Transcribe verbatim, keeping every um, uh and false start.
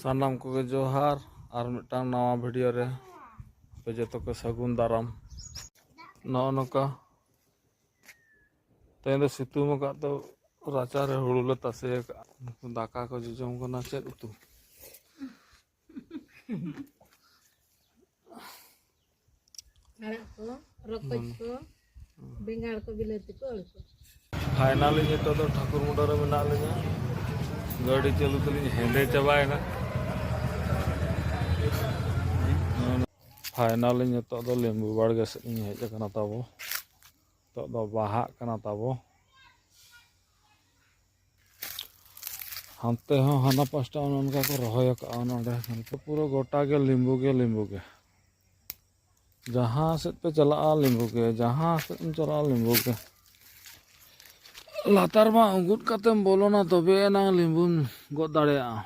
ᱥᱟᱱᱟᱢ ᱠᱚᱜᱮ ᱡᱚᱦᱟᱨ᱾ ᱟᱨ ᱢᱤᱫᱴᱟᱝ ᱱᱟᱣᱟ ᱵᱷᱤᱰᱤᱭᱳ ᱨᱮ ᱟᱯᱮ ᱡᱚᱛᱚ ᱠᱚ ᱥᱟᱹᱜᱩᱱ ᱫᱟᱨᱟᱢ᱾ ᱱᱚᱜᱼᱚ ᱱᱚᱝᱠᱟ ᱛᱮᱦᱮᱧ ᱫᱚ ᱥᱤᱛᱩᱝ ᱟᱠᱟᱫ, ᱛᱚ ᱨᱟᱪᱟᱨᱮ ᱦᱩᱲᱩ ᱞᱮ ᱛᱟᱥᱮ ᱟᱠᱟᱫᱼᱟ᱾ ᱫᱟᱠᱟ ᱠᱚ ᱡᱚᱡᱚᱢ ᱠᱟᱱᱟ᱾ ᱪᱮᱫ ᱩᱛᱩ? ᱟᱲᱟᱜ ᱠᱚ, ᱨᱚᱠᱚᱡ ᱠᱚ, ᱵᱮᱸᱜᱟᱲ ᱠᱚ, ᱵᱤᱞᱟᱹᱛᱤ ᱠᱚ, ᱟᱹᱞᱩ ᱠᱚ᱾ ᱯᱷᱟᱭᱱᱟᱞᱤ ᱱᱤᱛᱚᱜ ᱫᱚ ᱴᱷᱟᱹᱠᱩᱨ ᱢᱩᱸᱰᱟᱹ ᱨᱮ ᱢᱮᱱᱟᱜ ᱞᱤᱧᱟ᱾ ᱜᱟᱹᱰᱤ ᱪᱟᱹᱞᱩ ᱛᱮᱞᱤᱧ ᱦᱮᱸᱫᱮ ᱪᱟᱵᱟᱭᱮᱱᱟ᱾ ᱯᱷᱟᱭᱱᱟᱞᱤ ᱱᱤᱛᱚᱜ ᱫᱚ ᱞᱮᱢᱵᱩ ᱵᱟᱲᱜᱮ ᱥᱮᱫ ᱞᱤᱧ ᱦᱮᱡ ᱟᱠᱟᱱᱟ ᱛᱟᱵᱚ᱾ ᱱᱤᱛᱚᱜ ᱫᱚ ᱵᱟᱦᱟᱜ ᱠᱟᱱᱟ ᱛᱟᱵᱚ᱾ ᱦᱟᱱᱛᱮ ᱦᱚᱸ ᱦᱟᱱᱟ ᱯᱟᱥᱴᱟ ᱚᱱᱮ ᱚᱱᱠᱟ ᱠᱚ ᱨᱚᱦᱚᱭ ᱟᱠᱟᱫᱼᱟ ᱱᱚᱰᱮ᱾ ᱯᱩᱨᱟᱹ ᱜᱚᱴᱟ ᱜᱮ ᱞᱮᱢᱵᱩ ᱜᱮ ᱞᱮᱢᱵᱩ ᱜᱮ᱾ ᱡᱟᱦᱟᱸ ᱥᱮᱫ ᱯᱮ ᱪᱟᱞᱟᱜᱼᱟ ᱞᱮᱢᱵᱩ ᱜᱮ, ᱡᱟᱦᱟᱸ ᱥᱮᱫ ᱮᱢ ᱪᱟᱞᱟᱜᱼᱟ ᱞᱮᱢᱵᱩ ᱜᱮ᱾ ᱞᱟᱛᱟᱨ ᱢᱟ ᱩᱸᱜᱩᱫ ᱠᱟᱛᱮᱢ ᱵᱚᱞᱚᱱᱟ, ᱛᱚᱵᱮ ᱮᱱᱟᱝ ᱞᱮᱢᱵᱩᱢ ᱜᱚᱫ ᱫᱟᱲᱮᱭᱟᱜᱼᱟ᱾